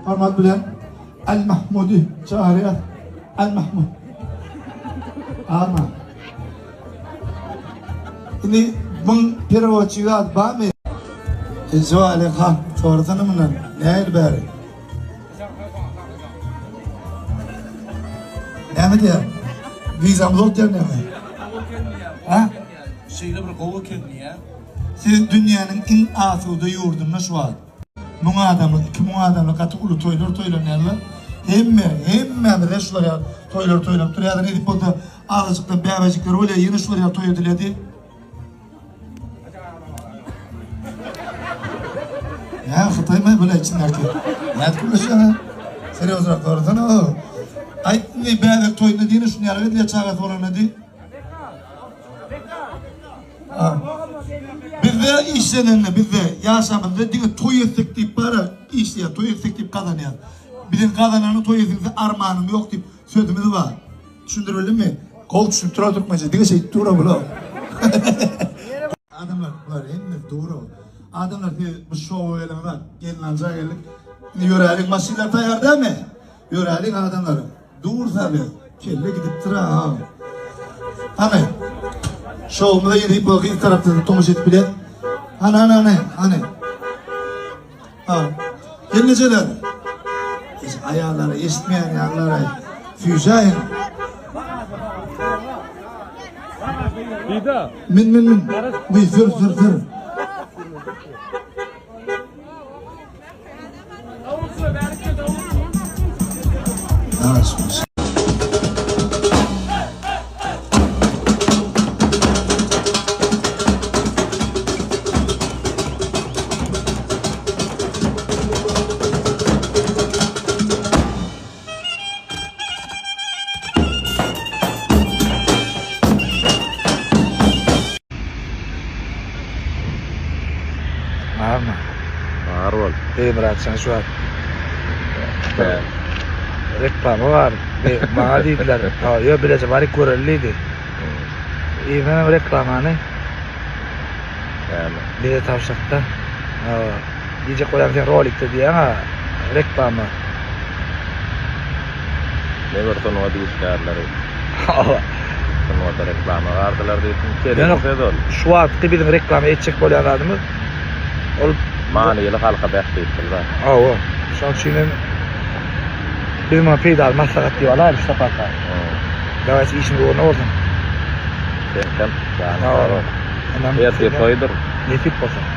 Hormat bilen Al Mahmudy çagyrýar. Al Mahmud. Arma. Indi muň perewodçigi ady barmy? Eje ha, sorsana mundan. Nähili bäri? Näme diýýär? Wizamyz ýok diýýär näme? Ha? Şeýle bir gowy eken diýýär. Siz dünýäniň iň asuda ýurdunda şu wagt. Müň adamlyk, 2000 adamlyk gaty uly toýlar toýlanýarlar. Hemme, hemmämize şular ýaly toýlar toýlanyp durýar. Ýa-da nesip bolsa azajykdan bäbejikler bolýar, ýene şular ýaly toý edilýär. Ýa Hytaýmy bile içindäki? Nädip gürleşýäň? Serýozrak sorsana. Aýt, indi bäbek toýunda diýene şuny ýaly edilýär çagasy bolanda diý. Bizde işlenende bizde ýaşamyzda diňe toý etsek diýip bara işleýär, toý etsek diýip gazanýar. Biziň gazanany toý etseňiz armanyň ýok diýip sözümiz bar. Düşündirildimi? Gowy düşünip duran türkmençe diňe şeýdip dur bular. Adamlar bular hemmesi dogry. Adamlar siz bu şowa geliňiz gelin alja geldik. Indi ýöräliň maşynlar taýýar dälmi? Ýöräliň adamlar. Dur tabi. Kelle gidipdir ha. Hany. Şowumyza ýetip bu gyz tarapdan tomaşa edip biler. Hany hany hany hany. Ha. Gelnejeler. Aýallary eşitmeýän ýalylar. Süýşäýiň. Dida. Min min min. Min sür sür sür. Ýaşmış. Barmy? Bar bol. Begmyrat sen şu wagt reklama bar. Maňa diýdiler. Ha, ýo bileje baryp göreli diýdi. Ýene reklamany Näme? bize tabşyrtdy. Ha, diýjek bolýan sen rolikde diýýäň-a reklama. Ne bir sungat işgärleri. Hawa. Sungata reklama bardylar diýsin. Kerekli söz ol. Şu wagtky biziň reklama etjek bolýan zadymyz ol manyly halka bähbitli zat. Hawa. Şonuň üçin hem biz muňa peýdaly maslahat diýip alaýlyk şu saparka. Dawaýçy işiň ugruna bolsun. Seňkem. Sag bol. Ertir toýdur. Nesip bolsa.